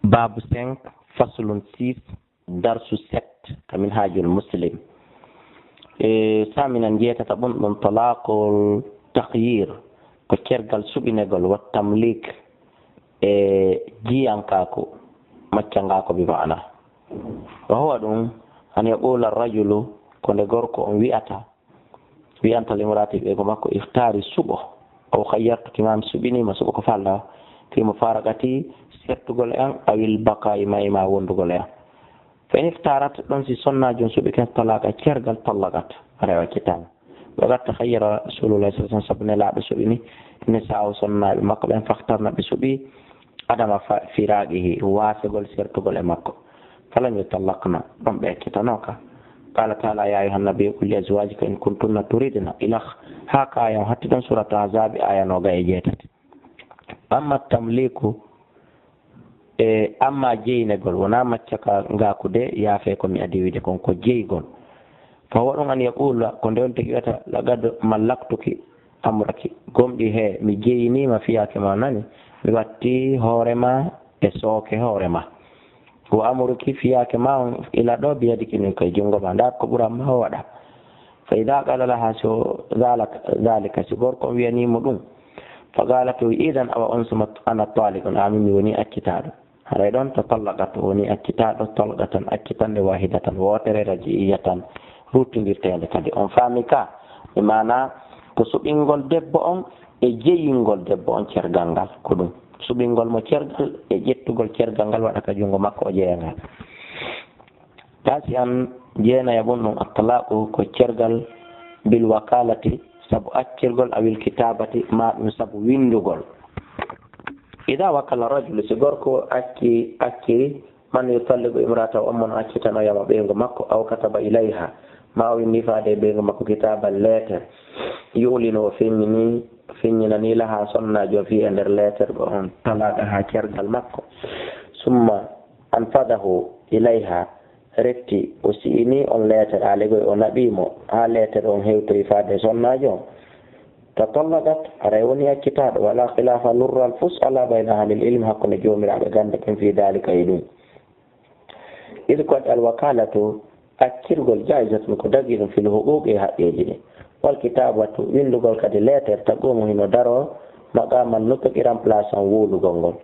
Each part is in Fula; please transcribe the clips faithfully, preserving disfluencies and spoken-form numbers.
Baabu cinq, faslun six, darsu sept, ka Minhajul Muslim. E, saaminan jeetata ɓun ɗun, talaqul takyir, ko cergal suɓinegol, wa tamlik, e jiyankaaku, maccangaaku bi maana. Wa huwa ɗun, an yaqula rajulu, ko nde gorko on wi'ata, wi'anta limraati ɓeygu makko, ikhtaari, suɓo, aw khayyartuki, maa mi suɓinii ma, suɓo ko falla, fi mufaraqati, settugol e an, awil baqaa'i, maa e maa wondugol e an. Fa in ikhtaarat, ɗon si sonnaajo on suɓike, talaqa, cergal, tallaqat, haray o accitaama. Wa qad takhayyara Rasulullah sallallahu alaihi wasallam, sabu Nelaaɗo suɓini nisaahu, sonnaaɓe makko ɓen, fakhtarna, ɓe suɓi adama fa-, firaqihi, waasegol sertugol e makko. Falam yutallaqna, ɗon ɓe accitanooka. Qala ta'ala, ya ayyuhan nabiyyu qul li azwajika in kuntunna turidna, ila akh-, haa ka aya on hatti ɗon, suratu Ahzabi, aya noogay e jeetati. Amma tamliku, e amma jeynegol, wonaa maccangaaku de, yaafe ko mi adii wiide kon, ko jeygol. Fa huwa ɗun an yaqula, ko nde on tigi wi'ata, laqad mallaktuki amraki, gomɗii he, mi jeynii ma fiyaake ma, nani, mi watti hoore ma e sooke hoore ma. Wa amruki, fiyaake ma on ila ɗo, biyadiki, min ko e junngo ma. Ndaar ko ɓuran ma o waɗa. Fa idha qala laha, so dhalak-, dhalika, si gorko on wi'anii mo ɗun, fa qalat, o wi'i, idan, awa on suma, ana taliqun, amin mi wonii accitaaɗo. Haray ɗon tatallaqat, wonii accitaaɗo, talqatan, accitannde, wahidatan, wootere, raji'iyatan, ruttindirteende kadi. On faami ka? E maana ko suɓingol debbo on e jeyingol debbo on cergal ngal, ko ɗun. Suɓingol mo cergal e ƴettugol cergal ngal waɗa ka junngo makko, o jeya ngal. Tasi'an, jeenaya ɓun ɗun, at-talaqu, ko cergal, bil wakalati, sabu accirgol, awil kitabati, maa ɗun sabu windugol. Idha wakala rajulu, si gorko acci, acciri, man yutalliqu imra'atahu, on mo no accitanoya mo ɓeyngu makko, aw kataba ilayha, maa o windi faade e ɓeyngu makko, kitaban, leeter, yu'linu, o feññini, feññinani, laha, sonnaajo, fi, e nder leeter on, talaqaha, cergal makko. Summa anfadahu ilayha, retti o si'ini on leeter, haa legoy o naɓii mo, haa leeter on hewtoyi faade e sonnaajo on. Tatallaqat, haray wonii accitaaɗo, wala khilafa, lurral fus alaa bayna ahlil ilmi, hakkunde joomiraaɓe gannde ɓen, fi dhalika, e ɗun. Id, ko waɗi, al wakalatu, accirgol, jaizatun, ko dagiiɗun, fil huquqi, e haqqeeji ɗin. Wal kitabatu, windugol kadi leeter, taqumu, hino daroo, maqaman nutqi, remplaçant wowlugol ngol.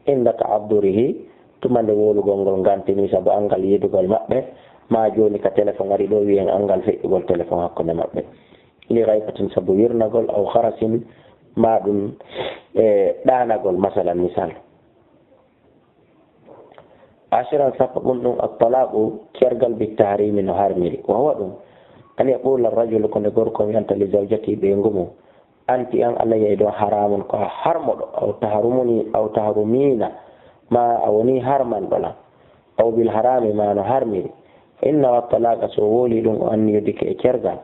Inda ta'addurihi, tuma nde wowlugol ngol ngantinii sabu anngal yiidugol maɓɓe, maa jooni ka téléphone ari ɗoo, wi'en anngal feƴƴugol téléphone hakkunde maɓɓe. Li ghaybatin, sabu wirnagol, aw kharasin, maa ɗun, e, ɗaanagol, masalan, misal. Ashiran, sappo, ɗun ɗun, at-talaqu, cergal, bit-tahrimi, no harmiri. Wa huwa ɗun, an yaqula ar-rajulu, ko nde gorko on wi'anta, li zawjatihi, ɓeyngu mun, anti an alayya, e ɗoo, haramun, ko a harmuɗo, aw tahrumuni, aw tahrumina, maa a wonii harmanɗo lan, aw bil harami, maa no harmiri. Fa inna wa talaqa, so o wowlii ɗun, o anniyodike e cergal,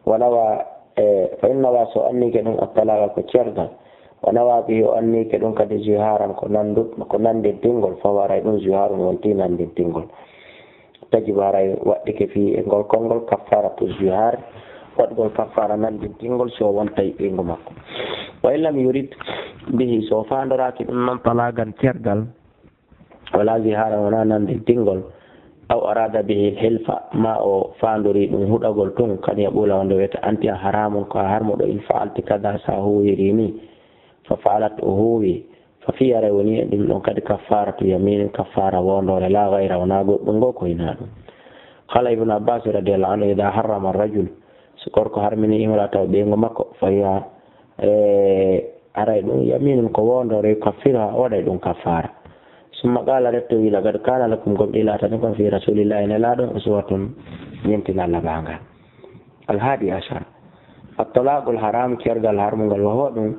wa nawa, e, fa inna wa, so o anniyike ɗun, at-talaqa, ko cergal, wa nawa bihi, o anniyike ɗun kadi, ziharan, ko nandu-, ko nanndintingol, fa huwa, haray ɗun, ziharun, wontii nanndintingol. Tajibu, haray waɗɗike, fii, e ngol konngol, kaffaratu zihar, waɗugol kaffara nanndintingol, si o wontay ɓeyngu makko. Wa in lam yurid bihi, so o faandoraaki ɗun non, talaqan, cergal, wala zihara, wonaa nanndintingol, aw arada bihi hilfa, maa o faandorii ɗun huɗagol tun, kan yaqula, wonde wi'ata, anti an haramun, ko a harmuɗo, in fa'alti kada, so a huuwirii nii, fa fa'alat, o huuwi, fa fii, haray wonii e ɗun ɗon kadi, kaffaratu yaminin, kaffara woondoore, laa gayra, wonaa goɗɗun, ngoo ko hinaa ɗun. Qala Ibnu Abbas radiyallahu anhu, idha harrama ar-rajul, so gorko harminii imra'atahu, ɓeyngu makko, fa hiya, e, haray ɗun yaminun, ko woondoore, yukaffiruha, o waɗay ɗun kaffara. Summa qala, rento wi'i, laqad kana lakum, gomɗii laatanii kon, fi rasulillahi, e Nelaaɗo on, uswatun, ɲemtinal laɓaangal. Al-hadi ashar. At-talaqul haram, cergal harmungal, wa huwa ɗun,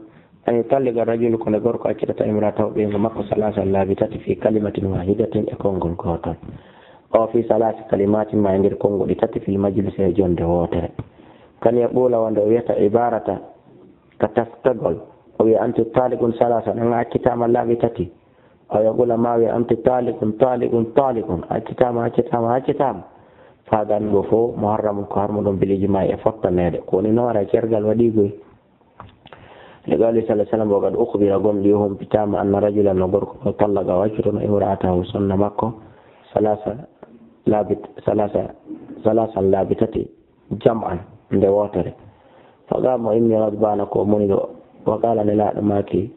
an yutalliqa ar-rajulu, ko nde gorko accitata imra'atahu, ɓeyngu makko, salasan, laabi tati, fi kalimatin wahidatin, e konngol gootol. Aw fi salasi kalimatin, maa e nder konnguɗi tati, fil majlisi, e jonnde wootere. Kan yaqula, wonde o wi'ata, ibarata, ka taskagol, o wi'a, anti taliqun salasan, an a accitaama laabi tati. Aw yaqula, maa wi'a, anti taliqun, taliqun, taliqun, a accitaama, a accitaama, a accitaama. Fa haada, ɗun ɗoo fow, muharramun, ko harmuɗun, bil ijma'i, e fottaneede. Ko woni non, haray cergal waɗii goy. لقوله صلى الله عليه وسلم: وقد أخبر, gomɗii o humpitaama, أن رجلا, no gorko, طلق, o accitono, امرأته, sonna makko, ثلاثا, laabi, ثلاثا, ثلاثا, laabi tati, جمعا, nde wootere. فقام, o immii, غضبان, ko o moniiɗo, وقال, Nelaaɗo maaki,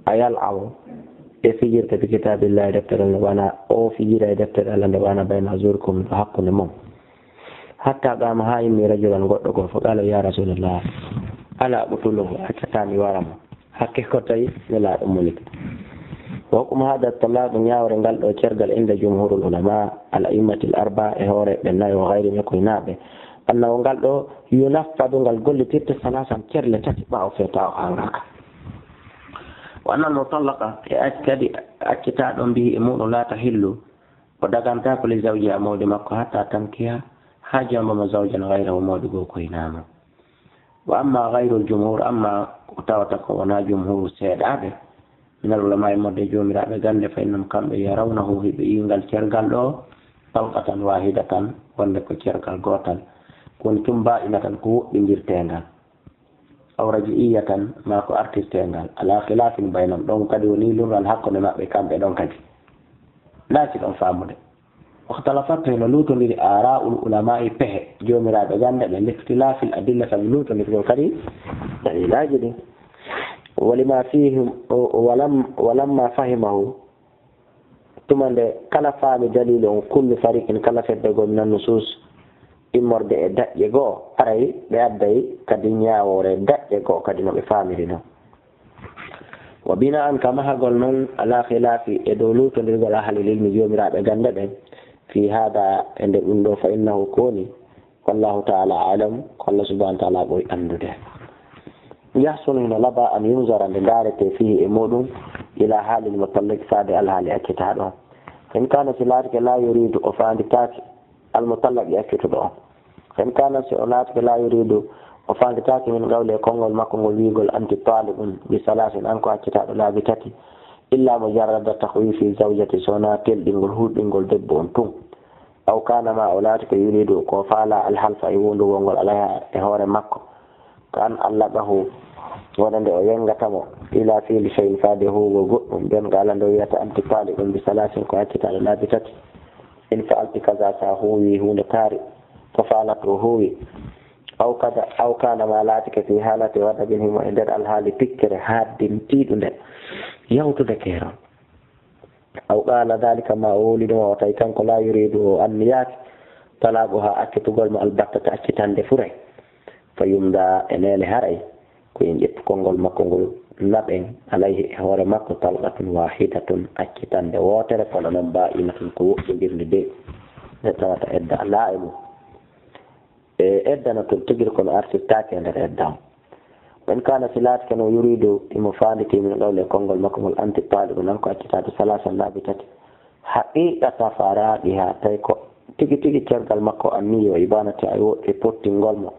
أيلعب, e fijirde, بكتاب الله, e deftere Allah, nde wona o fijira e deftere Allah nde, وأنا بين أظهركم, miɗo hakkunde mon. حتى قام, haa immii, رجل, goɗɗo goo, فقال: يا رسول الله، ألا أقتله, accataa mi wara mo? Hakke ko tawi Nelaaɗo moniiɗo. وحكم هذا الطلاق, ñaawre ngal ɗoo cergal, عند جمهور العلماء الأئمة الأربعة, e hooreeɓe nayo, وغيرهم, e koynaaɓe, أنه, ngal ɗoo, ينفذ, ngal gollitirte, ثلاثا, cerle tati, ɓaawo feeta o haa ngaaka. وأن المطلقة, e ac-, kadi accitaaɗo on, به, e muuɗum, لا تحل, o dagantaako, لزوجها, mawɗi makko, حتى تنكح, haa joomba mo, زوجا غيره, mawɗi goo koynaa mo. وأما غير الجمهور, amma ko tawata ko wonaa jumhuuru seeɗaaɓe, من العلماء, immorde e joomiraaɓe gannde, فإنهم, kamɓe, يرونه, hiɓe yi'i ngal cergal ɗoo, طلقة واحدة, wonde ko cergal gootal, ko woni tun, بائنة, ko woɗɗindirteengal, أو رجعية, maa ko artirteengal, على خلاف بينهم, ɗon kadi wonii lurral hakkunde maɓɓe kamɓe ɗon kadi. Ɗaaki ɗon faamude. واختلفت, hino luutondiri, آراء العلماء, pehe joomiraaɓe gannde ɓen, لاختلاف الأدلة, sabi luutondirgol kadi dalilaaji ɗin. ولما فيهم, ولم-, ولما فهمه, tuma nde kala faami daliilu on, كل فريق, kala fedde goo, من النصوص, immorde e daƴƴe goo, haray ɓe adday kadi ñaawoore daƴƴe goo kadi no ɓe faamiri non. وبناء, ka mahagol non, على خلاف, e dow luutondirgol, أهل العلم, joomiraaɓe gannde ɓen, في هذا, e nder ɗum ɗoo, فإنه, ko woni, والله تعالى أعلم, ko Allah subhanahu wa ta'ala ɓuri anndude. يحسن, hino labaa, أن ينظر, nde ndaaretee, فيه, e muuɗum, إلى حال المطلق, faade alhaali accitaaɗo on. فإن كان, si laatike, لا يريد, o faanditaake, المطلق, accituɗo on. فإن كان, si o laatike, لا يريد, o faanditaake, من قوله, e konngol makko ngol wi'ugol, أنت طالق بثلاث, an ko accitaaɗo laabi tati, إلا مجرد تخويف الزوجة, so wonaa telɗingol, hulɓingol debbo on tun. أو كان, maa o laatike, يريد, ko faalaa, الحلف, e wowndugol ngol, عليها, e hoore makko. كأن علقه, wonande o wengata mo, إلى فعل شيء, faade huuwugol goɗɗum. Nden قال, nde o wi'ata, أنت طالق بثلاث, ko accitaaɗo laabi tati. إن فعلت كذا, sa huuwi huunde kaari, ففعلت, o huuwi. أو كذا, أو كان, maa laatike, في حالة غضب, himo e nder alhaali tikkere haaddintiiɗunde, yawtunde keerol. أو قال ذلك, maa o wowli ɗum, o tawi kanko, لا يريد, o anniyaaki, طلاقها, accitugol mo, البتة, accitande furay. فيمضى, e neene, haray ko en ƴettu konngol makko ngol, naɓen, عليه, e hoore makko, طلقة واحدة, accitande wootere, kono non, بائنة, ko woɗɗindirnde de, nde tawata edda alaa e mum. E edda no tun tigi, kono artirtaake e nder edda on. وإن كان, si laatike non, يريد, himo faanditii, من قوله, e konngol makko ngol, أنت طالق, an ko accitaaɗo, ثلاثا, laabi tati, حقيقة فراقها, tawi ko tigi tigi cergal makko, النية, إبانتها, e wo-, e pottingol mo,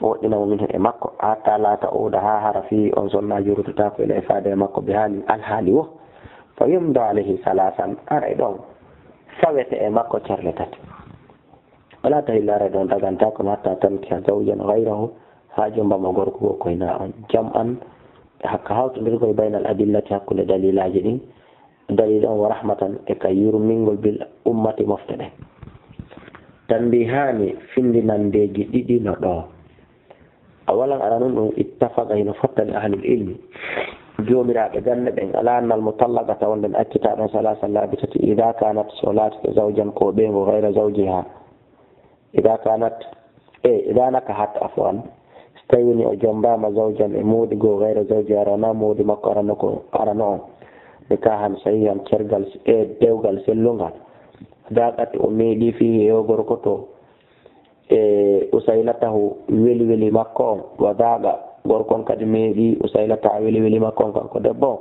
woɗɗina mo, منه, e makko, حتى لا تعود, haa hara, فيه, on sonnaajo ruttataako, إليه, faade e makko, بحال, alhaali woo. فيمضى عليه ثلاثا, haray ɗon fawete e makko cerle tati. ولا تحل, haray ɗon dagantaako, حتى تنكح زوجا غيره, haa joomba mo gorko goo koynaa on. جمعا, hakka hawtondirgol, بين الأدلة, hakkunde dalilaaji ɗin, dalil on, ورحمة, e ka yurmingol, بالأمة, mofte ɗen. تنبيهان, findinandeeji ɗiɗi no ɗoo. أولا, aranun ɗum, اتفق, hino fottani, أهل العلم, joomiraaɓe gannde ɓen, على أن المطلقة, wonde accitaaɗo on, ثلاثا, laabi tati, إذا كانت, so laatike, زوجا, ko ɓeyngu, غير زوجها, إذا كانت, e, إذا نكحت, عفوا, so tawi woni o jommbaama, زوجا, e mawɗi goo, غير زوجها, wonaa mawɗi makko arano ko, arano on, نكاحا صحيحا, cergal, e, dewgal sellungal, ذاقت, o meeɗii, فيه, e oo gorko to, e, أصيلته, weli weli makko on, وذاق, gorko on kadi meeɗii, أصيلتها, weli weli makko on, kanko debbo on,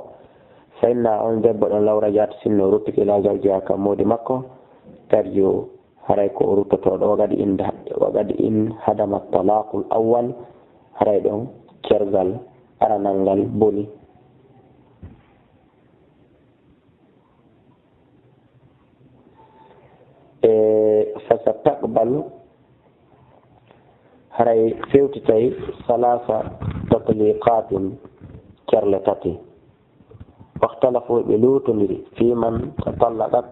فإنها, on debbo ɗon, لو رجعت, sinno ruttike, إلى زوجها, ka mawɗi makko, ترجع, haray ko o ruttotooɗo, وقد انهد-, وقد انهدم الطلاق الأول, haray ɗon cergal aranal ngal boni. E, فستقبل, haray fewtitay, ثلاثة, Taliqatin, cerle tati. Waxtalafu, ɓe luutondiri, fii man tatallaqat,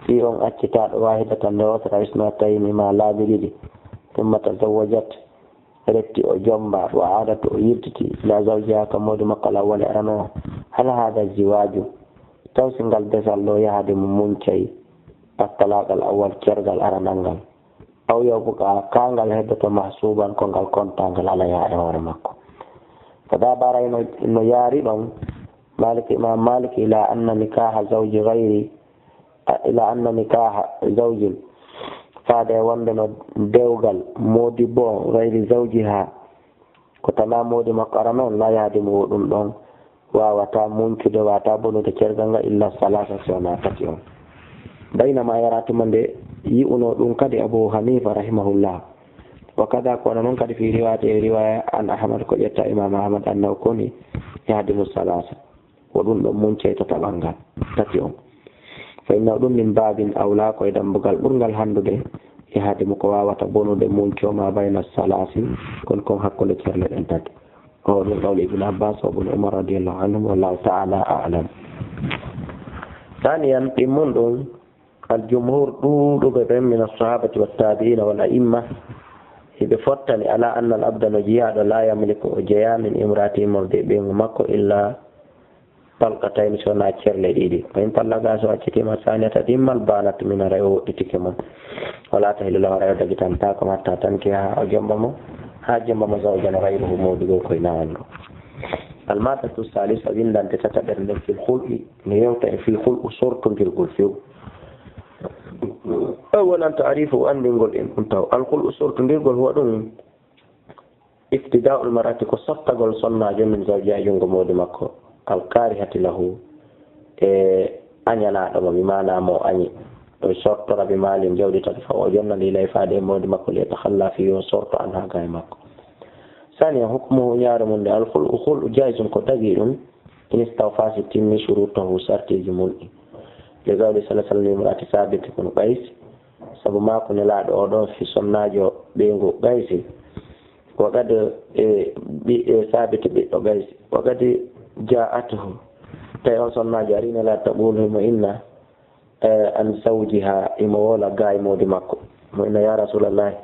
fii on accitaaɗo waahidatan nde wootere, aw isnatayni maa laabi ɗiɗi, summa tazawwajat, refti o jommba, wa aadat, o yiltiti, ilaa zawjihaa, ka moodi makko al awwali arano o. Hal haada ziwaaju, taw si ngal desal ɗo yahde mo muncay, at talaaq al awwal, cergal aranal ngal? Aw yabqa, kaa ngal heddoto mahsuuban, ko ngal kontaangal alayhaa e hoore makko. Fa dahaba, no, no yaari ɗon, Malik, Imam Malik, ila anna nikaha zawji gayri, ila anna nikaha zawjin, faade wonde no dewgal moodibbo gayri zawjiha, ko tanaa moodi makko arano on, la yahdimu, ɗum ɗon waawataa muncude, waawataa bonude cergal ngal, illa salaasa, si wonaa tati on. Baynama yara, tuma nde yi'unoo ɗum kadi Abu Hanifa rahimahullah. Wa kada, kono noon kadi fi riwayati, e riwaya an Ahmad, ko ƴetta Imam Ahmad, annahu, koni, yahdimu salaasa. Ko ɗum ɗon muncay tataɓal ngal, tati on. Fa innahu, ɗum min babin awla, ko e dambugal ɓurngal handude, e haade mo ko waawata bonude munco ma bayna salaasi, kon kon hakkunde cerle ɗen tati. O ɗum qawli Ibn Abbas wa Ibn Umar radiyallahu anhum, wallahu ta'ala a'lam. Thaniyan, ɗimmun ɗum, al jumhur, ɗuuɗuɓe ɓen, min as-sahabati wat tabi'ina wal a'imma, hiɓe fottani ala anna al abda, no jiyaaɗo, la yamliku, o jeyaa, min imraati, morde ɓeyngu makko, illa talqatayni, so wonaa cerle ɗiɗi. Fa in tallaqaha, so accitiima, saniyata ɗimmal, banat, min haray o woɗɗitike mo. Wala tahillu lahu, haray o dagitantaako mo, hatta tankiha, haa o jommba mo, haa jommba mo, zawjan gayruhu, moodi goo koy nawanɗo. Al maddatu salisa, winndannde tataɓere nden, fil khul'i, no yewta e fii khul'u, sortondirgol few. Awalan, ta'rifu, anndingol en ɗum taw. Al khul'u, sortondirgol, huwa ɗum, Ibtidaa'ul mar'ati, ko sottagol sonnaajo min zawjiha e junngo moodi makko, al karihati lahu, e añanaaɗo mo, bi maana mo añi. O sottora bi maalin, jawdi tati, fa o jonna ndi ley faade e moodi makko, li yatakhalla fii, yo sorto, anha, gaa e makko. Saniyan, hukmuhu, ñaare mum nde, al khul'u, khul'u, jaizun, ko dagii ɗum, in istawfa, si timmi, shurutahu, sartiiji mum ɗi. Li qawli sallallahu alayhi wa sallam, li imra'ati Saabit ibn Qays, sabu maaku Nelaaɗo o ɗo fii sonnaajo ɓeyngu Qaysi, wa qad, e, ɓi-, e, Saabit ɓiɗɗo Qaysi, wa qad ja'athu, tawi on sonnaajo ari Nelaaɗo, taqulu, himo inna, e, an zawjiha, himo woola gaa e moodi makko. Mo inna, ya Rasulallahi,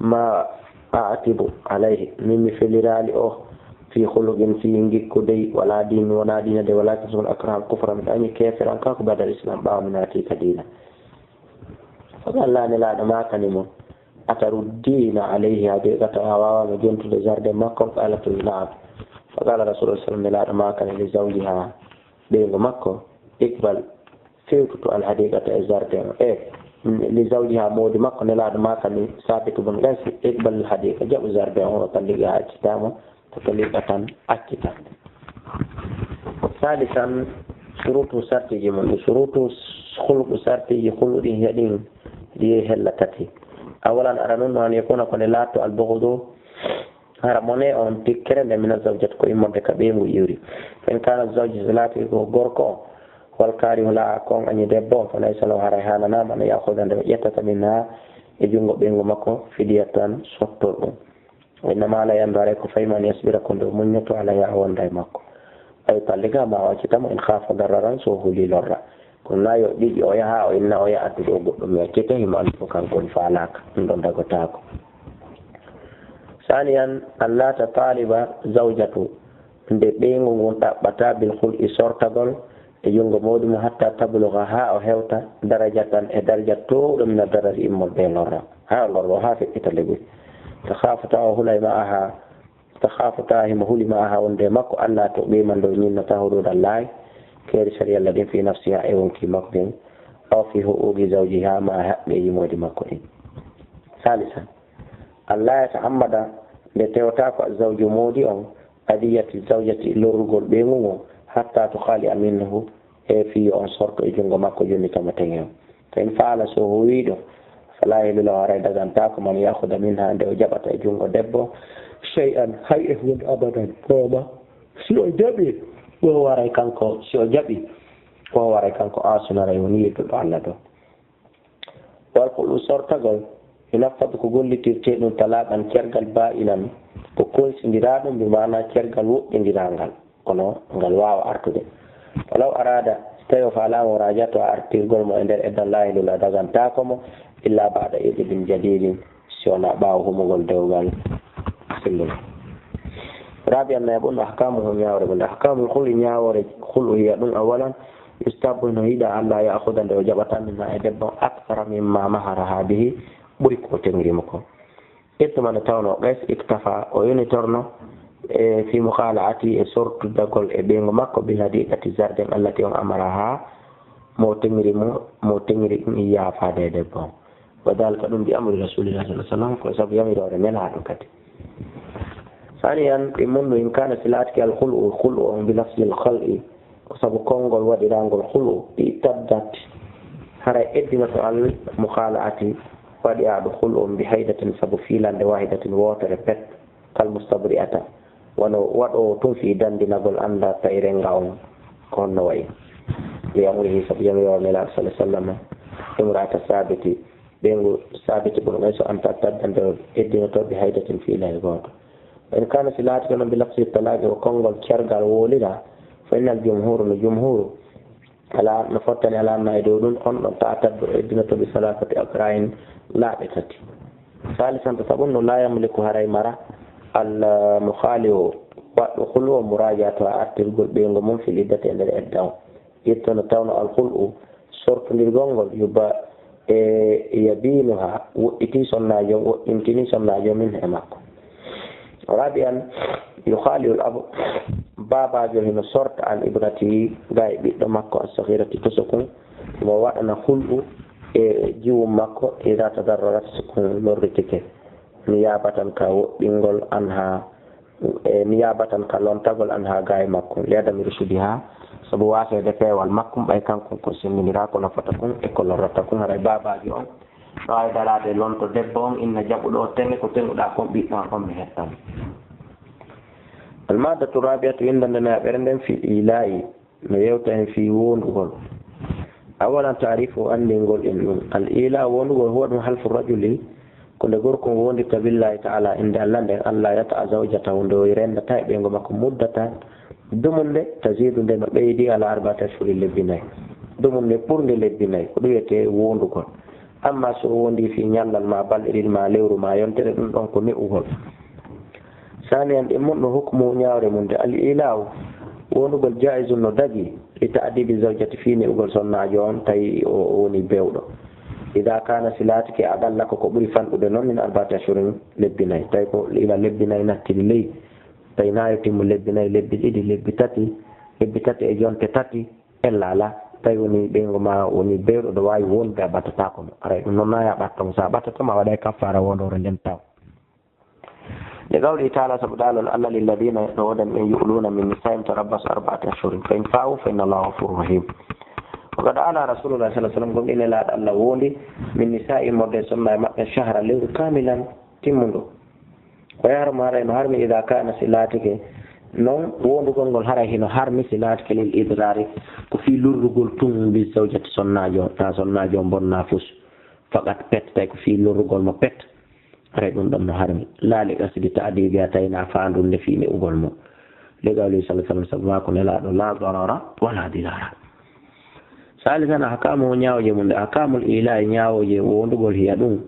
ma a'tibu alayhi, min mi feliraali o fii khuluqin, fii ngikku dey, wala diin, wonaa diina dey, walakin, sukun, akraha al kufra, mi añi keeferankaaku, ba'da al islam, ɓaawo mi naati ka diina. Fa qala, Nelaaɗo maakani mo, ataruddiina alayhi, haqiiqatan a waawaama jontude jardin makko? Qala, na'am. Fa qala Rasulullah sallallahu alayhi wa sallam, Nelaaɗo maakani li zawjiha, ɓeyngu makko, iqbal, fewtu to al hadiqata e jardin o. E, li zawjiha, moodi makko, Nelaaɗo maakani Saabit bun Qaysi, iqbal al hadiqa, jaɓu jardin o, wa talliqha, accita mo, tatliqatan, accitande. Salisan, shurutu, sartiiji mum. Shurutu khul'u, sartiiji khul'u ɗin, hiɗi hella tati. Awalan, aranun, an yakuna, ko nde laatoo, al bughdu, hara mone on tikkere nde, mina zawjati, ko immorde ka ɓeyngu iwri. Fa in kana zawju, so laati ko gorko on, wal karihu laha, ko on añi debbo on, fa laysa lahu, haray haananaama, an ya'khudha, nde o ƴettata, minha, e junngo ɓeyngu makko, fidyatan, sottorɗum. Wa innama, la yandu, haray ko fayi mo, an yasbira, ko nde o muññoto, alayha, o wonda e makko. Aw yutalliqaha, maa o accita mo, in khafa dararan, so o huli lorra. Kono na yo ƴiƴi o yaha, o inna o yaha addude o goɗɗum, mi accete, himo anndi ko kanko woni faalaaka, ɗum ɗon dagotaako. Saniyan, an la tataliba zawjatu, nde ɓeyngu ngun ɗaɓɓata, bil khul'i, sortagol e junngo mawɗi mum, hatta tabluga, haa o hewta, darajatan, e darja toowɗo, mina darari, immorde e lorra, haa o lorro, haa feƴƴita legoy. Takhafu, tawa o hulay, ma'aha, takhafu, tawa himo huli, ma'aha, wonde e makko, alla tuqima, nde o ñinnata, hududallahi, keeri sariya Allah ɗin, fi nafsiha, e wonkii makko kin, aw fi huquqi zawjiha, maa e haqqeeji moodi makko ɗin. Salisan, alla yata'ammada, nde tewata ko zawju moodi on, adiyati zawjati, lorrugol ɓeyngu ngun, hatta tukhali'a minhu, e fii on sorto e junngo makko, jonnita mo teŋe on. Fa in fa'ala, so o huwii ɗum, fala yahillu lahu, haray dagantaako mo, an ya'khudha minha, nde o jaɓata e junngo debbo, shay'an, hay e huunde, abadan, gooma. Si o jaɓi, o waray kanko, si o jaɓi, o waray kanko, aasunaray, woni yedduɗo Allah ɗo. Wal khul'u, sortagol, yunaffadu, ko gollitirtee ɗum, talaqan, cergal, ba'inan, ko kolsindiraa ɗum, bi maana cergal woɗɗindiraa ngal, kono ngal waawa artude. Walaw araada, so tawii o faalaama, o raajato a artirgol mo e nder eddan, laa yahillu lahu, a dagantaako mo, illaa ba'da iqdin jadidin, si wonaa ɓaawo humugol dewgal sellungal. Rabi'an, nayaɓun, ahkamuhu, ñaawre mum nde. Ahkamul khul'i, ñaawoore khul'u, hiya ɗum, awalan, yustahabbu, hino yiɗaa, an laa ya'khuda, nde o jaɓata, minha, e debbo, akthara mimma maharaha bihi, ɓuri ko o teŋiri mo ko. Irtu man tawno Qays iktafa, o yonitorno, e, fi mukhala'ati, e sortudagol e ɓeyngu makko, bil hadiqati, jardin, allati, on amaraha, mo teŋiri mo, mo teŋiri ɗum, iyyaha, faade e debbo on. Wa dhalika, ɗum, bi amri Rasulillahi sallallahu alaihi wasallam, ko sabu yamiroore Nelaaɗo kadi. Saniyan, ɗimmundu, in kana, si laatike al khul'u, khul'u on, bi lafzil khal'i, ko sabu konngol waɗiraangol khul'u, i'taddat, haray eddinoto al mukhala'ati, waɗi aɗo khul'u on, bi haydatin, sabu fiilannde, wahidatin, wootere pet, kal mustabri'ata, wano waɗoowo tun fii dandinagol, annda tawi renga on ko honno wayi. Li amrihi, sabu yamiroore Nelaaɗo sallallahu alaihi wasallam, imra'ata Saabiti, ɓeyngu Saabiti bun Qays, an ta'tadda, nde o eddinoto, bi haydatin, fiilannde gooto. Wa in kana, si laatike non, bi lafzi talaaqi, ko konngol cergal woolira, fa innal jumhuuru, no jumhuuru, ala, no fottani ala, anna, e dow ɗum, on ɗon ta'taddu, o eddinoto, bi salaasati aqra'in, laaɓe tati. Saalisan, tataɓun, no laa yamliku, haray mara, al mukhali'u, waɗɗo khul'u o, muraaja'ataha, artirgol ɓeyngu mum, fil iddati, e nder edda on. Irtu, no tawno al khul'u, sortondirgol ngol, yuba, e, yabinuha, woɗɗitii sonnaajo on, woɗɗintinii sonnaajo on, minhu, e makko. Rabi'an, yukhali'ul abu, baabaajo hino sorta, an ibnatihi, gaa e ɓiɗɗo makko, as-saghirati, tosokun, mo waɗana khul'u e jiwum makko, idha tadarrarat, si kun lorritike, niyabatan, ka woɗɗingol, anha, e niyabatan, ka lontagol, anha, gaa e makko, li adami rushdiha, sabu waaseede peewal makko, ɓay kanko ko senndindiraa ko nafata kun e ko lorrata kun, haray baabaajo on no waawi daraade lonto debbo on, inna jaɓuɗo o tene, ko teŋuɗaa kon, ɓiɗɗo an on mi hettan. Al maddatu rabi'atu, winndannde nayaɓere nden, fil ila'i, no yewta en fii wondugol. Awalan, taarifu, anndingol en ɗum. Al ila, wondugol, huwa, ɗum halfu rajuli, ko nde gorko on wondirta, billahi ta'ala, innde Allah nden, alla yata'a zawjatahu, nde o renndataa e ɓeyngu makko, muddatan, dumunde, tazidu, nde no ɓeydi, ala arba'ati ashhurin, lebbi nayi. Dumunde ɓurnde lebbi nayi, ko ɗum wiyetee wondugol. Amma so o wondi fii ñallal maa, balɗe ɗiɗi maa, lewru maa, yontere, ɗum ɗon ko ne'ugol. Saniyan, ɗimmundu, hukmu, ñaawre mum nde, al ila'u, wondugol, jaa'izun, no dagi, li ta'dibi zawjati, fii ne'ugol sonnaajo on, tawi o, o woni bewɗo. Idha kana, si laatike, aqalla, ko ko ɓuri fanɗude non, min arba'ati ashhurin, lebbi nayi. Tawi ko ila lebbi nayi nattini ley, tawi na yo timmu lebbi nayi, lebbi ɗiɗi, lebbi tati, lebbi tati e jonte tati, ella ala, tawi woni ɓeyngu maa woni bewɗo, ɗo waawi wonde, a ɓattataako mo. Aray ɗum noon, na ya ɓatta mo. So a ɓattataa mo, a waɗay kaffaara wondoore nden taw. Li qawlihi ta'ala, sabu daalol Allah, lilladhina, no woodan ɓen, yu'luna min nisa'ihim, tarabbasu arba'ati ashhurin, fa in fa'u fa inna Allaha ghafurur rahim. Wa qad ala Rasulullah sallallahu alaihi wasallam, gomɗii Nelaaɗo Allah wondi, min nisa'ihim, wonde e sonnaaɓe maɓɓe, shahran, lewru, kamilan, timmundu. Wa yahrumu, haray no harmi, idha kana, si laatike, non wondugol ngol haray hino harmi si laatike lil idrari, ko fii lorrugol tun, bi zawjati, sonnaajo, ta sonnaajo on bonna fus, faqat, pet, tawi ko fii lorrugol mo pet. Haray ɗum ɗon no harmi. La li qasdi ta'dibiha, tawi na faandunde fii ne'ugol mo. Li qawlihi sallallahu alaihi wasallam, sabu maako Nelaaɗo, la darara wala dirara. Salisan, ahkamu, ñaawooje mum nde, ahkamul ila'i, ñaawooje wondugol, hiya ɗum,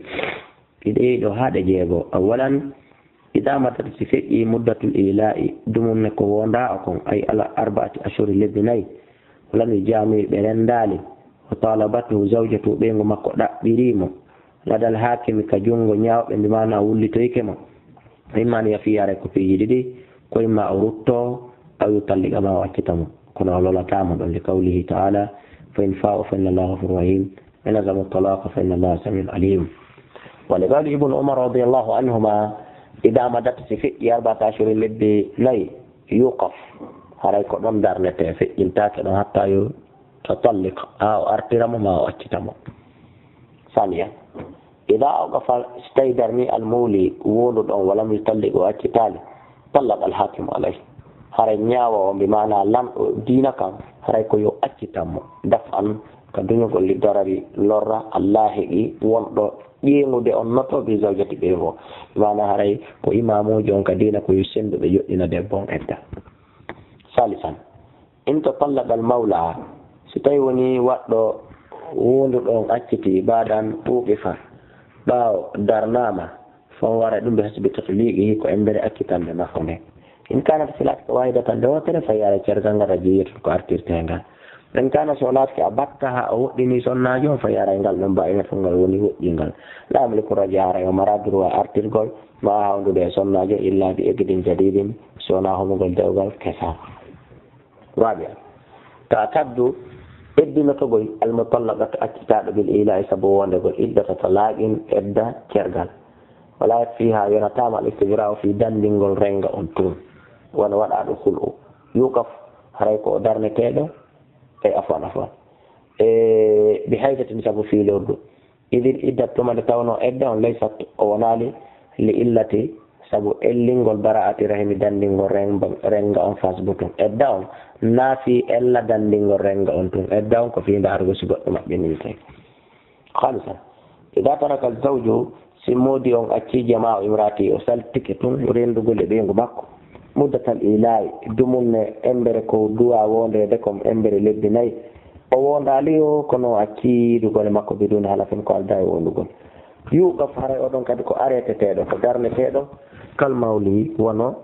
ɗiɗi ɗo haa ɗe jeego. Awalan, idha madat, si feƴƴii, muddatul ila'i, dumunne ko wondaa o kon, ay ala arba'ati ashhuri, lebbi nayi, wa lam yujami, ɓe renndaali, wa talabatu zawjatu, ɓeyngu makko ɗaɓɓirii mo, ladal haakimi, ka junngo ñaawɓe, bi maana o wullitoyike mo, imma an yafiya, haray ko piiji ɗiɗi, ko imma o ruttoo, aw yutalliqa, maa o accita mo, kono o lolataa mo ɗon, li qawlihi ta'ala, fa in fa'u fa inna Allaha ghafurur rahim, wa in azamu talaqa fa inna Allaha samiun alim. Wa li qawli Ibn Umar radiyallahu anhuma, idha madat, si feƴƴii, arba'ata ashhurin, lebbi nayi, yuqaf, haray ko ɗon darnetee, feƴƴintaake ɗon, hatta yutalliq, haa o artira mo, maa o accita mo. Saniyan, idha awqafa, si tawi darnii, al mawli, wonduɗo on, wa lam yutalliq, o accitaali, tallaqa al hakimu alayhi, haray ñaawoowo on, bi maana lanɗo diina kan, haray ko yo accitan mo, daf'an, ka duñugol li darari lorra Allah heɓi wonɗo ƴeeŋude on noto bi zawjati ɓe fof. Maana haray ko imaamuujo on ka diina ko yo sennduɓe yoɗɗina debbo on edda. Salisan, in tatallaqa al mawla, si tawi woni waɗɗo wonduɗo on acciti baadan ɓuuɓi fa ɓaawo darnaama, fon wara ɗum bi hasbi tatliqihi ko embere accitande makko nde. In kanat si laatike wahidatan nde wootere fa yara cergal ngal rajiyatun ko artirte ngal. In kana so laatike a batta ha o woɗɗini sonnaajo on fa yara ngal ɗum ba ina fof ngal woni woɗɗingal. La yamliku raja haray o mara droit artirgol ma a hawndude e sonnaajo illa bi eqdin jadidin si wona homugol dewgal kesa. Rabi'an, ta'taddu eddinotogol al mutallaqatu accitaaɗo bil ila'i sabu wondegol iddata talaqin edda cergal. Wala yakfiha yonataama al istibra'u fi dandingol renga on tun. Wona waɗaaɗo khul'u. Yuqaf haray ko o darneteeɗo e afwan afwan. E bi haydatin sabu fiilordu. Idil iddat tuma nde tawno edda on laysat o wonaali li illati sabu ellingol bara'ati rahimi dandingol renga, renga on fasbutun. Edda on naafi ella dandingol renga on tun. Edda on ko fii ndaarugol si goɗɗo maɓɓininte. Khamisan, ida taraka zawju si moodi on accii jama o imraati o saltike tun rendugol e ɓeyngu makko. Muddatal ila'i dumunne embere ko duwa wondeede kon embere lebbi nayi. O wondaali yo kono o accii yiidugol e makko biduni halafin ko aldaa e wondugol. Yuqaf haray oɗon kadi ko areteteeɗo ko darneteeɗo kal mawli wono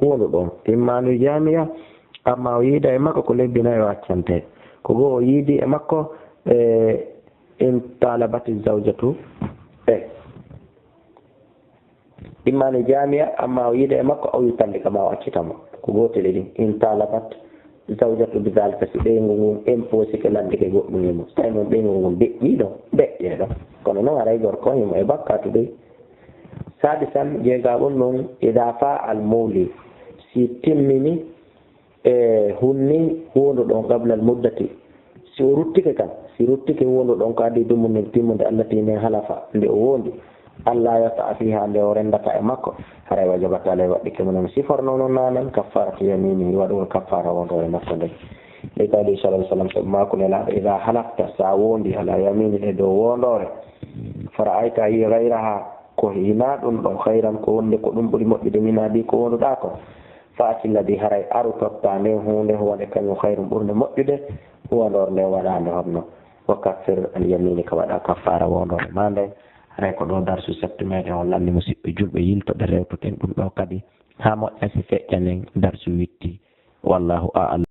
wonduɗo on. Imma no jaamiya amma o yiida e makko ko lebbi nayi o accante. Ko goo o yiidi e makko e in talabati zawjatu e Imma no jaamiya amma o yiida e makko aw yutallika ma o accita mo. Ko gootel e ɗin. In talabat zawjatu bi zalika si ɓeyngu ngun imposike landike goɗɗum e mum. So tawi noon ɓeyngu ngun deƴƴii ɗon, deƴƴee ɗon. Kono noon haray gorko on himo e bakkaatu dey. Sadisan jeegaɓun ɗum ida fa al mawli si timmini e hunni wonduɗo on qabla al muddati. Si o ruttike kan si ruttike wonduɗo on ko adii dumunnel timmunde allati nden halafa nde o wondi an la yata'a fiha nde o rendata e makko haray wajabat alay waɗɗike mo non siforno non nanan kaffaratu yaminihi waɗugol kaffara wondoore makko nden. Li qawli sallallahu alaihi wasallam sabu maaku nelaaɗo ida halafta sa wondi ala yaminin e dow wondoore fara'ayta hi gayraha ko hinaa ɗum ɗon khayran ko wonde ko ɗum ɓuri moƴƴude min adii ko wonduɗaa ko. Fa atilla bi haray aru totta nden huunde huwande kañum khayrun ɓurnde moƴƴude huwandoor nde waɗaande honno. Wa kaffir al yamini ka waɗa kaffara wondoore ma nden. Haray ko ɗo darsu settu meɗen on lanni musiɓɓe julɓe yiltoɗe rewtoten ɗum ɗo kadi ha moƴƴa si feƴƴa nden darsu witti. Wallahu a'lam.